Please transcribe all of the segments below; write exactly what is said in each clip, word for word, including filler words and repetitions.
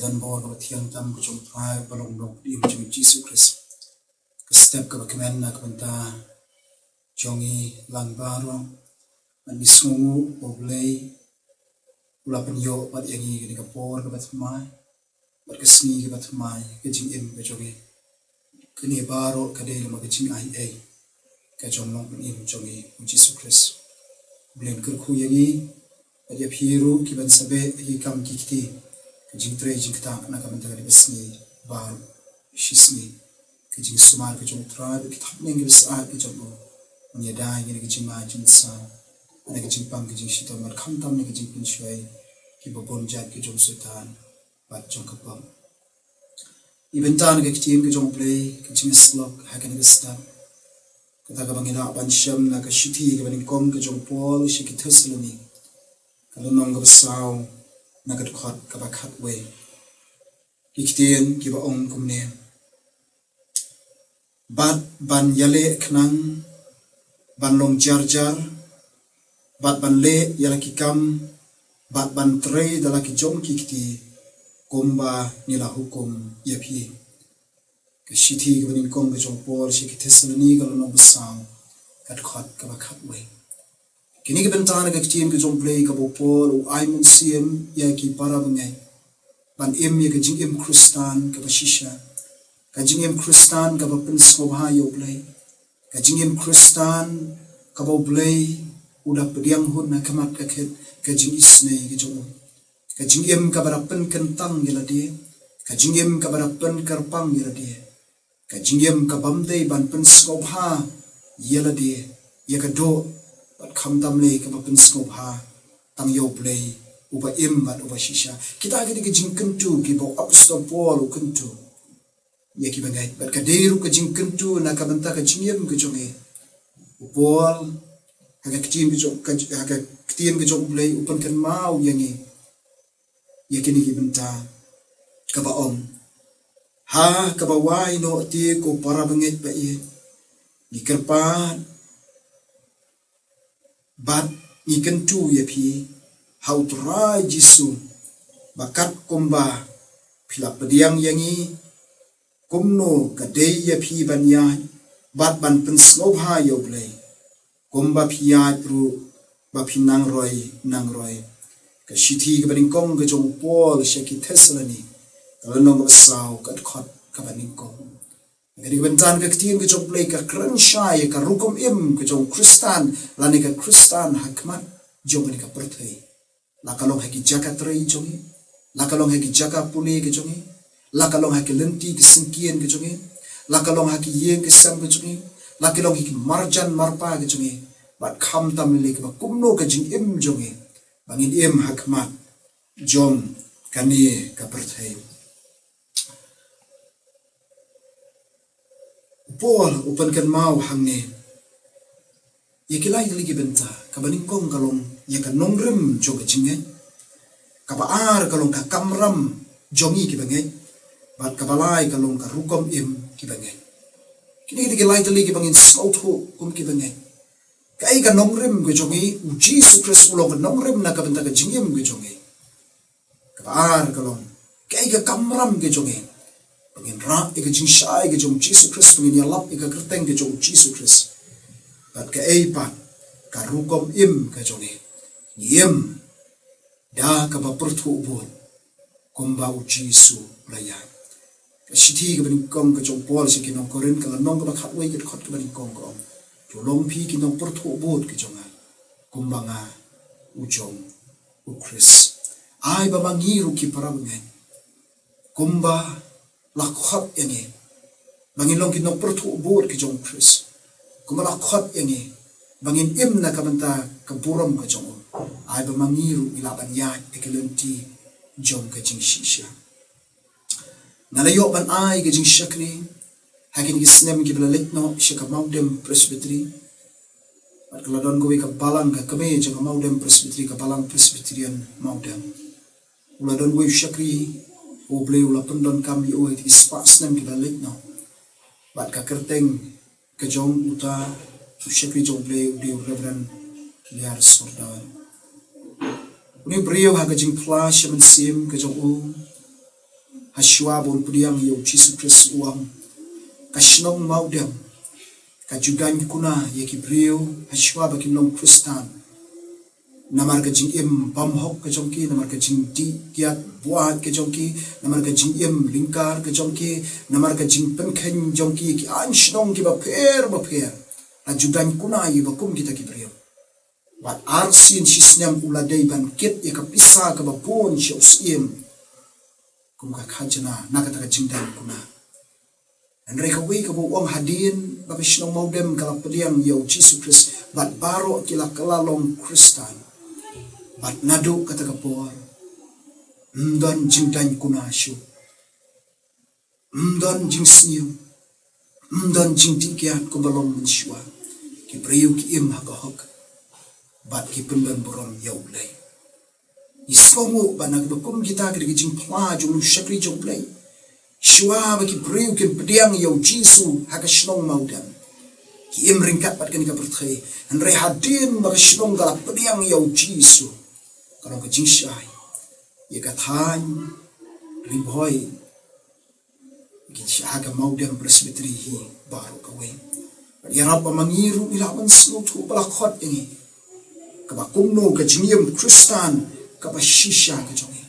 Don bor kaba thiang tam ka jong U Trai, ba long nongpynim jong U Jisu Khrist. Ka step kaba kmen na ka bynta jong ngi lang baroh, ngi sngewnguh ba U Blei u la pynïoh pat ïa ngi kane ka por kaba thymmai bad ka sngi kaba thymmai ka jingim ka jong ngi. Kane baroh ka dei namar ka jingai ei ka jong u Nongpynim jong ngi U Jisu Khrist. U Blei un kyrkhu ïa ngi bad ïa phi ruh kiban sa beh ha ki kam ki kti, ka jingtrei jingktah na ka bynta kane ka sngi baroh shi sngi. Ka jingsumar ka jong U Trai bad ki thapniang kiba sah ka jong u, un ïada ïa ngi na ka jingma jingsaw, na ka jingpang ka jingshitom bad khamtam na ka jingpynshoi kiba bun jait ka jong u Soitan bad jong ka pop. Ngi bynta na ka ktien ka jong U Blei, ka jingïasyllok ha kane ka step, kata kaba ngi lah ban shem na ka shithi kaba nyngkong ka jong u Paul sha ki Thessaloni, ka lynnong kaba saw, na ka dkhot kaba khatwei. Ki ktien kiba ong kumne: Bad ban ïaleh khnang, ban long jarjar, bad ban leh ïa la ki kam, bad ban trei da la ki jong ki kti, kumba ngi la hukum ïa phi. Ka shithi kaba nyngkong ka jong u Paul sha ki Thessaloni, ka lynnong ba saw, ka dkhot kaba khatwei. Kine ki bynta na ka ktien ka jong U Blei kaba u Paul u ai mynsiem ïa ki para bangeit ban im ïa ka jingim Khristan kaba shisha, ka jingim Khristan kaba pynsngewbha ïa U Blei, ka jingim Khristan kaba U Blei u da pdiang hun ha khmat ka khet ka jingisynei ka jong u, ka jingim kaba da pynkyntang ïa lade, ka jingim kaba da pynkyrpang ïa lade, ka jingim kabym dei ban pynsngewbha ïa lade, ïa ka doh, bad khamtam lei kaba pynsngewbha tang ïa U Blei uba im bad uba shisha. Kita ki dei ki jingkyntu kiba u Apostol Paul u kyntu ïa ki bangeit, bad ka dei ruh ka jingkyntu na ka bynta ka jingim ka jong ngi. U Paul ha ka ktien ka jong, ka, ha ka ktien ka jong U Blei u pynkynmaw ïa ngi ïa kine ki bynta, kaba ong: Ha kaba wai noh te, ko para bangeit ba ïeit, ngi kyrpad bad ngi kyntu ïa phi ha U Trai Jisu, ba katkumba phi la pdiang ïa ngi, kumno ka dei ïa phi ban ïaid bad ban pynsngewbha ïa U Blei, kumba phi ïaid ruh ba phi nang roi nang roi. Ka shithi kaba nyngkong ka jong u Paul sha ki Thessaloni, ka lynnong kaba saw, ka dkhot kaba nyngkong. Kane ka bynta ka ktien ka jong U Blei ka kren shai ïa ka rukom im ka jong u Khristan, lane ka Khristan ha khmat jong kane ka pyrthei. La ka long ha ki jaka trei jong ngi, la ka long ha ki jaka pule ka jong ngi, la ka long ha ki lynti ki syngkien ka jong ngi, la ka long ha ki ïing ki sem ka jong ngi, la ka long ha ki marjan marpa ka jong ngi, bad khamtam lei kaba kumno ka jingim jong ngi ba ngin im ha khmat jong kane ka pyrthei. U Paul u pynkynmaw hangne ïa ki lai tylli ki bynta. Kaba nyngkong ka long ïa ka nongrim jong ka jingngeit. Kaba ar ka long ka kamram jong ngi kiba ngeit. Bad kaba lai ka long ka rukom im kiba ngeit. Kine ki dei ki lai tylli kiba ngin sngewthuh kum kiba ngeit. Kaei ka nongrim ka jong ngi? U Jisu Khrist u long ka nongrim na ka bynta ka jingim ka jong ngi. Kaba ar ka long, kaei ka kamram ka jong ngi? Ba ngin rah ïa ka jingshai ka jong u Jisu Khrist, ba ngin ïalap ïa ka kyrteng ka jong u Jisu Khrist. Bad kaei pat ka rukom im ka jong ngi? Ngi im da kaba pyrthuh bud kumba u Jisu u la ïaid. Ka shithi kaba nyngkong ka jong u Paul sha ki nong Korinth, ka lynnong kaba khatwei, ka dkhot kaba nyngkong, ka ong: To long phi ki nongpyrthuh bud ki jong nga, kumba nga u jong u Khrist. Ai ba ma ngi ruh ki para bangeit, kumba la khot ïa ngi ba ngin long ki nongpyrthuh bud ki jong u Khrist, kumba la khot ïa ngi ba ngin im na ka bynta ka burom ka jong u, ai ba ma ngi ruh ngi lah ban ïaid ha ki lynti jong ka jingshisha. Nga la ïoh ban ai ka jingshakri ha kine ki snem kiba la leit noh sha ka Mawdem Presbytery. Bad ka la don kawei ka balang, ka kmie jong ka Mawdem Presbytery, ka Balang Presbyterian Mawdem. U la don uwei u shakri, U Blei u la pyndonkam ïa u ha kine ki spah snem kiba la leit noh. Bad ka kyrteng ka jong uta u shakri jong U Blei u dei u Reverend Liar Sordaw. Une u briew ha ka jingphla sha mynsiem ka jong u, Hashwa ba un pdiang ïa u Jisu Khrist u ong, ka shnong Mawdem ka ju daiñ kuna ïa ki briew hashwa ba kin long Khristan. Namar ka jingim bymhok ka jong ki, namar ka jingdih kiad buaid ka jong ki, namar ka jingim lyngkar ka jong ki, namar ka jingpynkheiñ jong ki ïa ki aiñ shnong kiba pher bapher. La ju daiñ kuna ïa ba kum kita ki briew. Bad arsien shisnem u la dei ban kit ïa ka pisa kaba bun sha u syiem kum ka khajna na kata ka jingdaiñ kuna. Hynrei kawei kaba u ong, hadien ba ka shnong Mawdem ka la pdiang ïa u Jisu Khrist bad baroh ki la kylla long Khristan. Bad naduh kata ka por ym don jingdaiñ kuna shuh. Ym don jingsniew, ym don jingdih kiad kumba long mynshuwa. Ki briew ki im ha ka hok bad ki pyndon burom ïa U Blei. Ngi sngewnguh ba na kiba kum kita ki dei ki jingphla jong u shakri jong U Blei. Shuwa ba ki briew kin pdiang ïa u Jisu ha ka shnong Mawdem, ki im ryngkat bad kane ka pyrthei. Hynrei hadien ba ka shnong ka la pdiang ïa u Jisu, ka long ka jingshai ïa ka thaiñ Ri Bhoi, ki sha ha ka Mawdem Presbytery hi baroh kawei. Bad ïarap ba ma ngi ruh ngi lah ban sngewthuh ba la khot ïa ngi. Kaba kumno ka jingim Khristan kaba shisha ka jong ngi.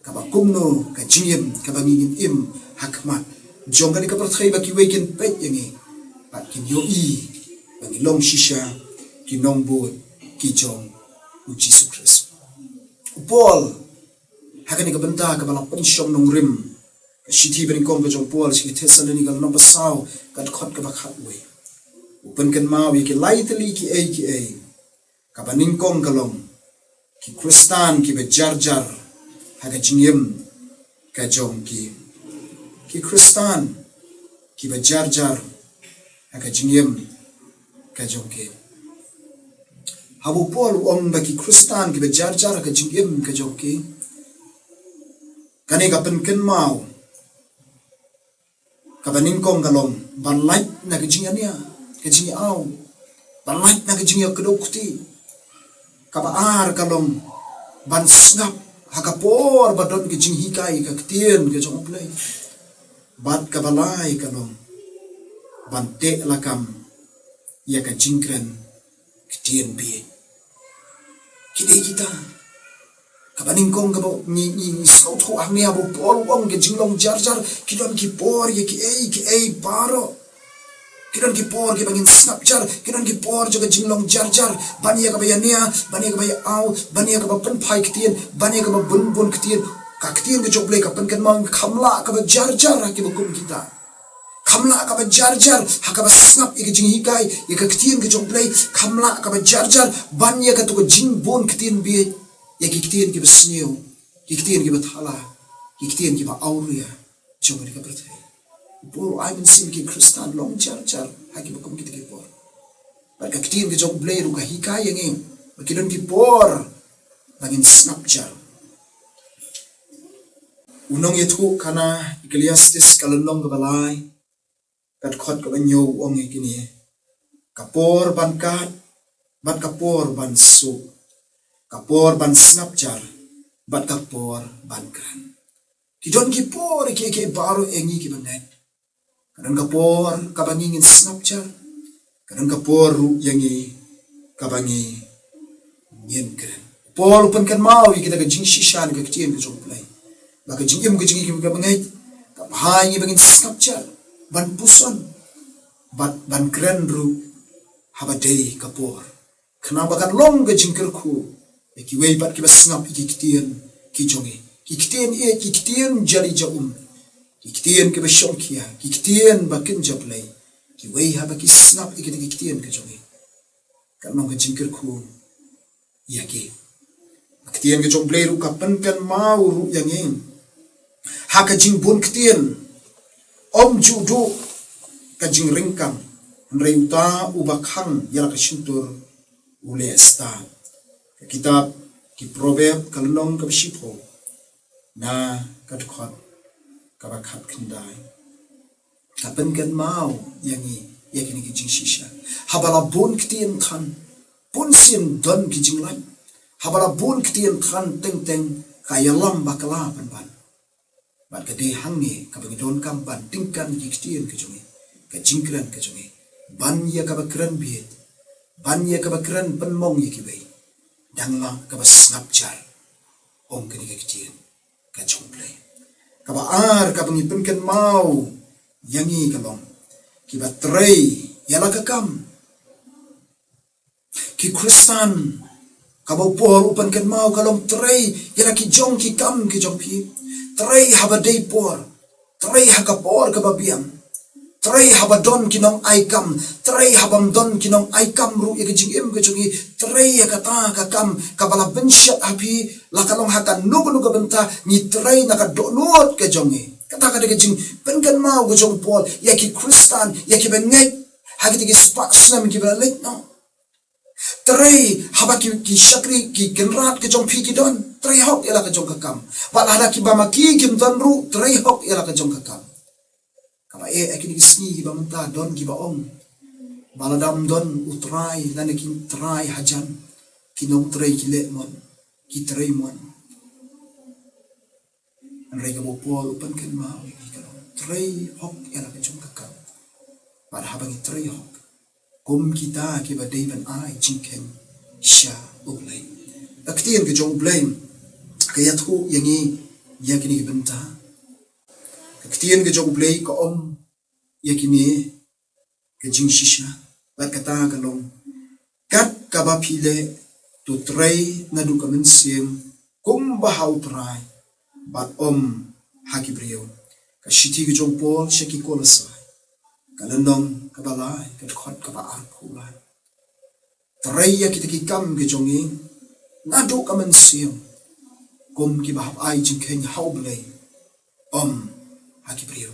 Kaba kumno ka jingim kaba ngi ngin im ha khmat jong kane ka pyrthei ba kiwei kin peit ïa ngi bad kin ïohi ba ngi long shisha ki nongbud ki jong u Jisu Khrist. U Paul ha kane ka bynta kaba la pynshong nongrim, ka shithi banyngkong ka jong u Paul sha ki Thessalonika lynnong ba saw, ka dkhot kaba khatwei, u pynkynmaw ïa ki lai tylli kiei kiei. Kaba nyngkong ka long, ki Khristan kiba jar jar ha ka jingim ka jong ki. Ki Khristan kiba jar jar ha ka jingim ka jong ki. Haba u Paul u ong ba ki Khristan kiba jar jar ha ka jingim ka jong ki, kane ka pynkynmaw, kaba nyngkong ka long ban lait na ka jingïania, ka jingïaaw, ban lait na ka jingïakdew kti. Kaba ar ka long ban sngap ha ka por ba don ka jinghikai ka ktien ka jong U Blei. Bad kaba lai ka long ban teh lakam ïa ka jingkren ktien bieit. Ki dei kita. Kaba nyngkong kaba ngi, ngi, ngi sngewthuh hangne, haba u Paul u ong ka jinglong jar jar, ki don ki por ïa kiei kiei baroh. Ki don ki por kiba ngin sngap jar, ki don ki por jong ka jinglong jar jar, ban ïa kaba ïania, ban ïa kaba ïaaw, ban ïa kaba pynphai ktien, ban ïa kaba bun bun ktien. Ka ktien ka jong U Blei ka pynkynmaw, kham lah kaba jar jar ha kiba kum kita. Kham lah kaba jar jar ha kaba sngap ïa ka jinghikai, ïa ka ktien ka jong U Blei. Kham lah kaba jar jar ban ïa kato ka jingbun ktien bieit, ïa ki ktien kiba sniew, ki ktien kiba thala, ki ktien kiba awria jong kane ka pyrthei. U Paul u ai mynsiem ki Khristan long jar jar ha kiba kum kita ki por. Bad ka ktien ka jong U Blei ruh ka hikai ïa ngi ba ki don ki por ba ngin sngap jar. U nongïathuhkhana Ecclesiastes ka lynnong kaba lai, ka dkhot kaba hynñiew u ong ïa kine: ka por ban kad bad ka por ban suk, ka por ban sngap jar bad ka por ban kren. Ki don ki por ïa kiei kiei baroh ïa ngi kiba ngeit. Ka don ka por kaba ngi ngin sngap jar, ka don ka por ruh ïa ngi kaba ngi ngin kren. U Paul u pynkynmaw ïa kita ka jingshisha na ka ktien ka jong U Blei, ba ka jingim ka jong ngi kiba ngeit ka bha ïa ngi ba ngin sngap jar, ban puson bad ban kren ruh haba dei ka por. Khnang ba kan long ka jingkyrkhu ïa kiwei pat kiba sngap ïa ki ktien ki jong ngi, ki ktien ïeit, ki ktien jali ja um, ki ktien kiba shongkhia, ki ktien ba kynja Blei. Kiwei haba ki sngap ïa kita ki ktien ki jong ngi, kan long ka jingkyrkhu ïa ki. Ka ktien ka jong U Blei ruh ka pynkynmaw ruh ïa ngi ha ka jingbun ktien: ym ju duh ka jingryngkang, hynrei uta uba khang ïa la ka shyntur u leh stad. Ka kitab ki Proverb ka lynnong kaba shiphew, na ka dkhot kaba khatkhyndai, ka pynkynmaw ïa ngi ïa kine ki jingshisha. Haba la bun ktien than, bunsien don ki jinglait. Haba la bun ktien than teng teng ka ïalam bakla pynban. Bad ka dei hangne kaba ngi donkam ban tyngkan ki ktien ka jong ngi, ka jingkren ka jong ngi, ban ïa kaba kren bit, ban ïa kaba kren pynmong ïa kiwei, dang la kaba sngap jar, ong kane ka ktien ka jong U Blei. Kaba ar kaba ngi pynkynmaw ïa ngi ka long kiba trei ïa la ka kam. Ki Khristan, kaba u Paul u pynkynmaw ka long trei ïa la ki jong ki kam ki jong phi. Trei haba dei por. Trei ha ka por kaba biang. Trei haba don ki nong ai kam. Trei haba ym don ki nong ai kam ruh ïa ka jingim ka jong ngi. Trei ïa kata ka kam kaba la bynshet ha phi, la ka long ha kano kano ka bynta, ngi trei na ka dohnud ka jong ngi. Kata ka dei ka jingpynkynmaw ka jong u Paul ïa ki Khristan, ïa kiba ngeit ha kita ki spah snem kiba la leit noh. Trei haba ki, ki shakri, ki kynrad ka jong phi ki don. Trei hok ïa la ka jong ka kam. Bad lada kiba ma ki kim don ruh, trei hok ïa la ka jong ka kam. Kaba eh, ha kine ki sngi kiba mynta don kiba ong ba lada ym don u trai lane ki trai hajan, ki nongtrei ki leh mon, ki trei mon. Hynrei kaba u Paul u pynkynmaw ïa ngi ka long trei hok ïa la ka jong ka kam. Bad haba ngi trei hok kum kita kiba dei ban ai jingkheiñ sha U Blei, ka ktien ka jong U Blei ka ïathuh ïa ngi ïa kine ki bynta. Ka ktien ka jong U Blei ka ong ïa kine ka jingshisha, bad kata ka long, kat kaba phi leh, to trei naduh ka mynsiem kumba ha u Trai, bad ym ha ki briew. Ka shithi ka jong u Paul sha ki Kolosai, ka lynnong kaba lai, ka dkhot kaba arphew lai. Trei ïa kita ki kam ki jong ngi naduh ka mynsiem kum kiba hap ai jingkheiñ ha U Blei, ym ha ki briew.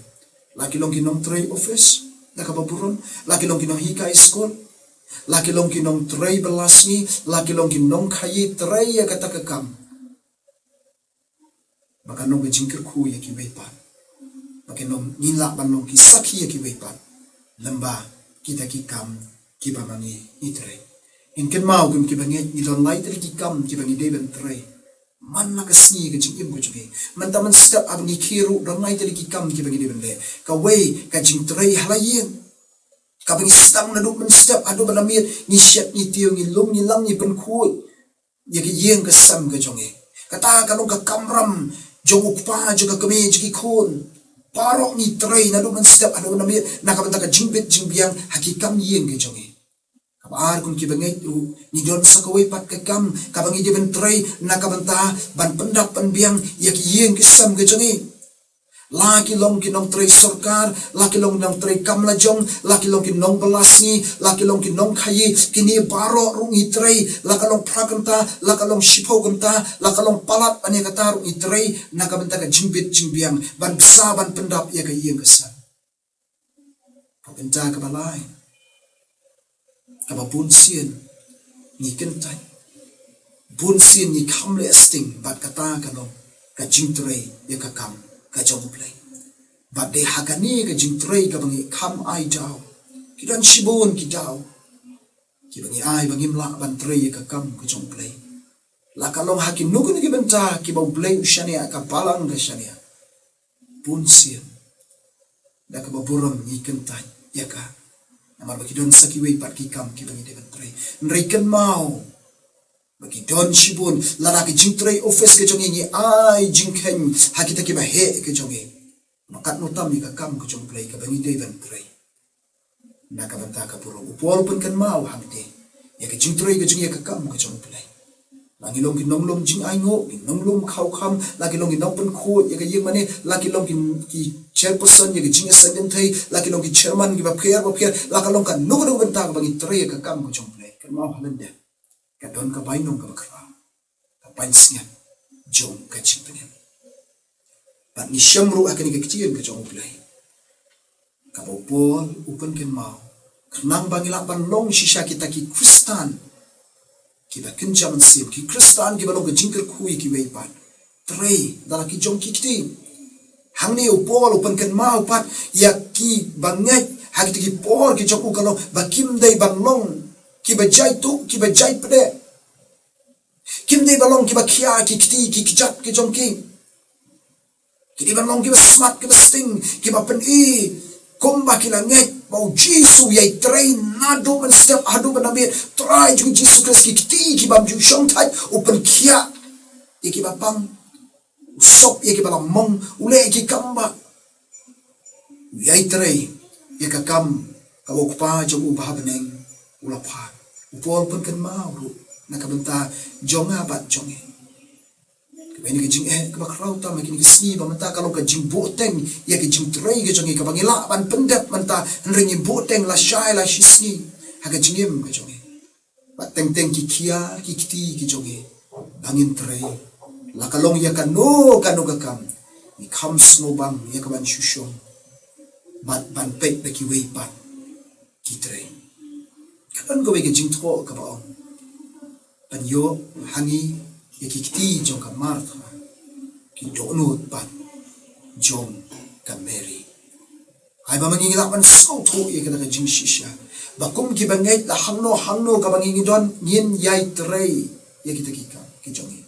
La ki long ki nongtrei office, da kaba burom, la ki long ki nonghikai skul, la ki long ki nongtrei bylla sngi, la ki long ki nongkhaïi, trei ïa kata ka kam ba kan long ka jingkyrkhu ïa kiwei pat, ba kan long, ngin lah ban long ki sakhi ïa kiwei pat lyngba kita ki kam kiba ma ngi ngi trei. Ngin kynmaw kum kiba ngeit, ngi don lai tylli ki kam kiba ngi dei ban trei man la ka sngi ka jingim ka jong ngi. Mynta mynstep haba ngi khie ruh don lai tylli ki kam kiba ngi dei ban leh. Kawei ka jingtrei ha la ïing, kaba ngi sdang naduh mynstep haduh ba la miet, ngi shet ngi tiew, ngi lum ngi lang ngi pynkhuid ïa ka ïing ka sem ka jong ngi. Kata ka long ka kamram jong u kpa, jong ka kmie, jong ki khun. Baroh ngi trei naduh mynstep haduh ba la miet na ka bynta ka jingbit jingbiang ha ki kam ïing ka jong ngi. Kaba ar, kum kiba ngeit ruh, ngi don sa kawei pat ka kam kaba ngi dei ban trei na ka bynta ban pyndap pynbiang ïa ki ïing ki sem ki jong ngi. La ki long ki nongtrei sorkar, la ki long nongtrei kam lajong, la ki long ki nongbylla sngi, la ki long ki nongkhaïi, kine baroh ruh ngi trei, la ka long phra kynta, la ka long shiphew kynta, la ka long palat, ïa kata ruh ngi trei na ka bynta ka jingbit jingbiang, ban bsa ban pyndap ïa ka ïing ka sem. Ka bynta kaba lai, kaba bun sien ngi kyntait, bun sien ngi kham leh sting bad kata ka long ka jingtrei ïa ka kam ka jong U Blei. Bad dei ha kane ka jingtrei kaba ngi kham ai daw. Ki don shibun ki daw kiba ngi ai ba ngim lah ban trei ïa ka kam ka jong U Blei, la ka long ha kino kino ki bynta kiba U Blei u shaniah, ka balang ka shaniah. Bun sien da kaba burom ngi kyntait ïa ka, namar ba ki don sa kiwei pat ki kam kiba ngi dei ban trei. Hynrei kynmaw ba ki don shibun, lada ka jingtrei office ka jong ngi, ngi ai jingkheiñ ha kita kiba heh ka jong ngi, ba katno tam ïa ka kam ka jong U Blei kaba ngi dei ban trei na ka bynta ka burom. U Paul u pynkynmaw hangtei ïa ka jingtrei ka jong ngi ïa ka kam ka jong U Blei. La ngi long ki nonglum jingainguh, ki nonglum khaw kham, la ki long ki nongpynkhuid ïa ka ïing mane, la ki long ki, ki chairperson ïa ka jingïaseng kynthei, la ki long ki chairman kiba pher ba pher, la ka long kano kano ka bynta kaba ngi trei ïa ka kam ka jong U Blei, kynmaw ha lyndet ka don ka bainong kaba khraw, ka pansngiat jong ka jingpynim. Bad ngi shem ruh ha kane ka ktien ka jong U Blei, kaba u Paul u pynkynmaw, khnang ba ngi lah ban long shisha kita ki Khristan kiba kynja mynsiem, ki Khristan kiba long ka jingkyrkhu ïa kiwei pat, trei da la ki jong ki kti. Hangne u Paul u pynkynmaw pat ïa kiba ngeit ha kita ki por ki jong u ka long ba kim dei ban long kiba jai tuh, kiba jai pdeng. Kim dei ban long kiba khia ki kti ki kjat ki jong ki. Ki dei ban long kiba smat, kiba sting, kiba pyni kumba ki la ngeit ba u Jisu u ïai trei naduh mynstep haduh mynmiet. Trai jong ngi u Jisu Khrist, ki kti ki bym ju shongthait u pynkhiah ïa kiba pang, u sop ïa kiba la mong, u leh ïa ki kam ba u ïai trei ïa ka kam kaba u Kpa jong u ba ha bneng u la phah. U Paul u pynkynmaw ruh na ka bynta jong nga bad jong ngi. Kaba ïa ka jingeh kaba khraw tam ha kine ki sngi ba mynta ka long ka jingbuhteng ïa ka jingtrei ka jong ngi, kaba ngi lah ban pyndep mynta, hynrei ngi buhteng lashai lashisngi ha ka jingim ka jong ngi. Bad teng teng ki khia ki kti ki jong ngi ba ngin trei, la ka long ïa kano kano ka kam, ngi kham sngewbang ïa ka ban shu shong bad ban peit ba kiwei pat ki trei. Ka don kawei ka jingthoh kaba ong, ban ïoh ha ngi ïa ki kti jong ka Martha, ki dohnud pat jong ka Mary. Ai ba ma ngi ngi lah ban sngewthuh ïa kata ka jingshisha ba kum kiba ngeit, la hangno hangno kaba ngi ngi don, ngin ïai trei ïa kita ki kam ki jong ngi.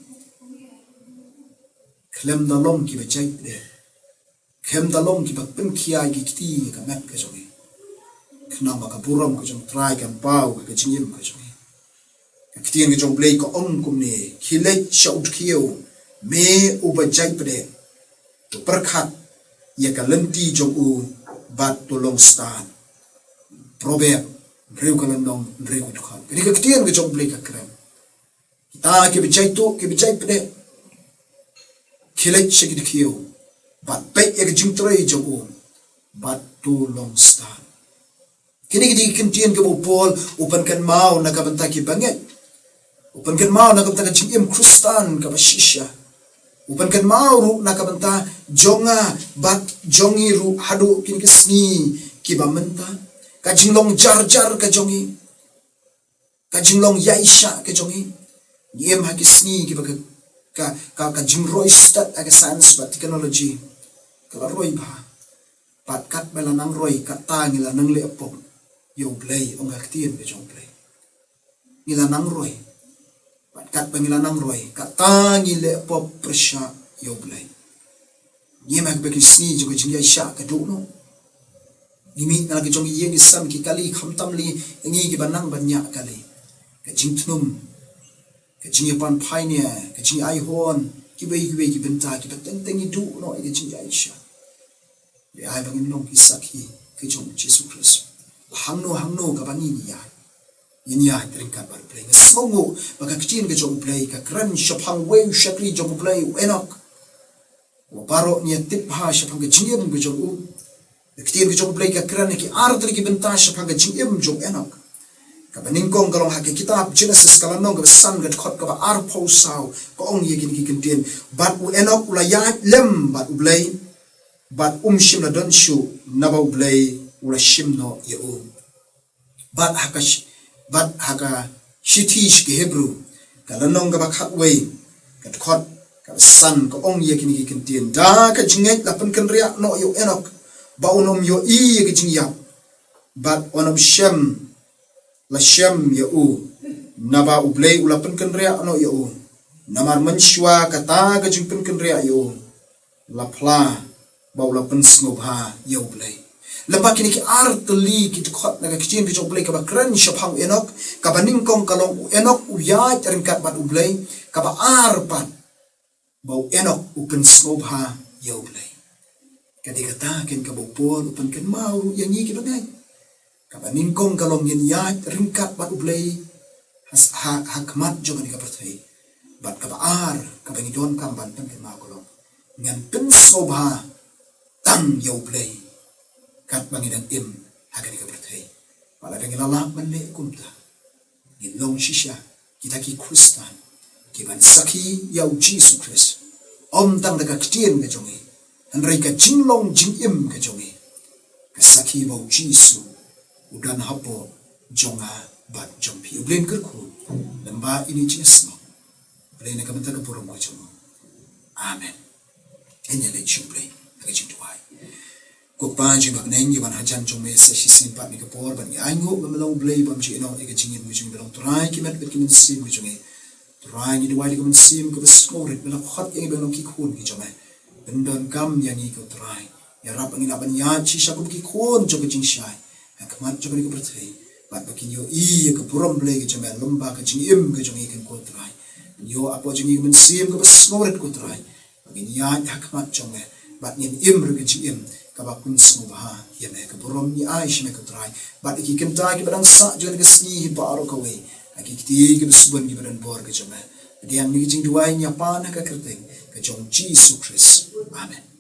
Khlem da long kiba jait de, khlem da long kiba pynkhia ïa ki kti ïa ka met ka jong ngi, khnang ba ka burom ka jong Trai kan paw ha ka jingim ka jong ngi. Ka ktien ka jong U Blei ka ong kumne: Khie leit sha u dkhiew, me uba jait bdeh, to pyrkhat ïa ka lynti jong u bad to long stad. Proverb hynriew ka lynnong, hynriew ka dkhot. Kane ka ktien ka jong U Blei ka kren. Kita kiba jait tuh, kiba jait bdeh, khie leit sha ki dkhiew bad peit ïa ka jingtrei jong u bad to long stad. Kine ki dei ki kyntien kiba u Paul u pynkynmaw na ka bynta kiba ngeit. U pynkynmaw na ka bynta ka jingim Khristan kaba shisha. U pynkynmaw ruh na ka bynta jong nga bad jong ngi ruh haduh kine ki sngi kiba mynta. Ka jinglong jar jar ka jong ngi, ka jinglong ïaishah ka jong ngi. Ngi im ha ki sngi kiba ka, ka, ka, ka jingroi stet ha ka science bad technology ka la roi bha. Bad katba la nang roi, kata ngi la nang leh pop ïa U Blei, ong ka ktien ka jong U Blei. Ngi la nang roi. Bad katba ngi la nang roi, kata ngi leh pop pyrshah ïa U Blei. Ngi im ha kaba ki sngi jong ka jingïaishah ka duh noh. Ngi mih na la ka jong ki ïing ki sem, ki kali, khamtam lei ngi kiba nang ban ñiah kali. Ka jingthnum, ka jingïapan pioneer, ka jingaihon, kiwei kiwei ki bynta kiba teng teng ngi duh noh ïa ka jingïaishah. Te ai ba ngin long ki sakhi ki jong U Jisu Khrist. La hangno hangno kaba ngi ngi ïaid, ngin ïaid ryngkat bad U Blei. Nga sngewnguh ba ka ktien ka jong U Blei ka kren shaphang uwei u shakri jong U Blei, u Enok, uba baroh ngi ïatip bha shaphang ka jingim ka jong u. Ka ktien ka jong U Blei ka kren ha ki ar tylli ki bynta shaphang ka jingim jong u Enok. Kaba nyngkong ka long ha ka kitab Genesis, ka lynnong kaba san, ka dkhot kaba arphew saw, ka ong ïa kine ki kyntien: Bad u Enok u la ïaid lem bad U Blei, bad um shym la don shuh, naba U Blei u la shim noh ïa u. Bad ha ka shi-, bad ha ka shithi sha ki Hebru, ka lynnong kaba khatwei, ka dkhot kaba san, ka ong ïa kine ki kyntien: Da ka jingngeit la pynkynriah noh ïa u Enok, ba un ym ïohi ïa ka jingïap, bad un ym shem, la shem ïa u, naba U Blei u la pynkynriah noh ïa u. Namar mynshuwa kata ka jingpynkynriah ïa u la phla ba u la pynsngewbha ïa U Blei. Lem bad kine ki ar tylli ki dkhot na ka ktien ka jong U Blei kaba kren shaphang u Enok, kaba nyngkong ka long u Enok u ïaid ryngkat bad U Blei, kaba ar pat ba u Enok u pynsngewbha ïa U Blei. Ka dei kata kein kaba u Paul u pynkynmaw ruh ïa ngi kiba ngeit. Kaba nyngkong ka long ngin ïaid ryngkat bad U Blei ha, ha, ha khmat jong kane ka pyrthei. Bad kaba ar kaba ngi donkam ban pynkynmaw ka long ngan pynsngewbha tang ïa U Blei katba ngi dang im ha kane ka pyrthei. Bad lada ngi la lah ban leh kumta, ngin long shisha kita ki Khristan kiban sakhi ïa U Jisu Khrist, ym tang da ka ktien ka jong ngi, hynrei ka jinglong jingim ka jong ngi ka sakhi ba U Jisu u don hapoh jong nga bad jong phi. U Blei un kyrkhu lem bad ine i jingïaseng. U Blei na ka bynta ka burom ka jong u. Amen. Ngin ïa leit sha U Blei ha ka jingduwai. Ko Kpa jong ngi ba ha bneng, ngi wan hajan jong me sa shisien pat ha kane ka por, bad ngi ainguh ba me long U Blei bym ju ïehnoh ïa ka jingim ka jong ngi, me long Trai ki met bad ki mynsiem ka jong ngi. Trai, ngi duwai da ka mynsiem kaba sngewrit, me la khot ïa ngi ban long ki khun ki jong me. Pyndonkam ïa ngi ko Trai. Ïarap ba ngin lah ban ïaid shisha kum ki khun jong ka jingshai ha khmat jong kane ka pyrthei, bad ba kin ïohi ïa ka burom Blei ka jong me lem bad ka jingim ka jong ngi ko Trai. Pynïoh hapoh jong ngi ka mynsiem kaba sngewrit ko Trai, ba ngin ïaid ha khmat jong me bad ngin im ruh ka jingim kaba pynsngewbha ïa me. Ka burom ngi ai sha me ko Trai bad ïa ki kynta kiba dang sah jong kane ka sngi hi baroh kawei, ha ki kti kiba sbun kiba don bor ka jong me. Pdiang ïa ka jingduwai ngi pan ha ka kyrteng ka jong Jisu Khrist. Amen.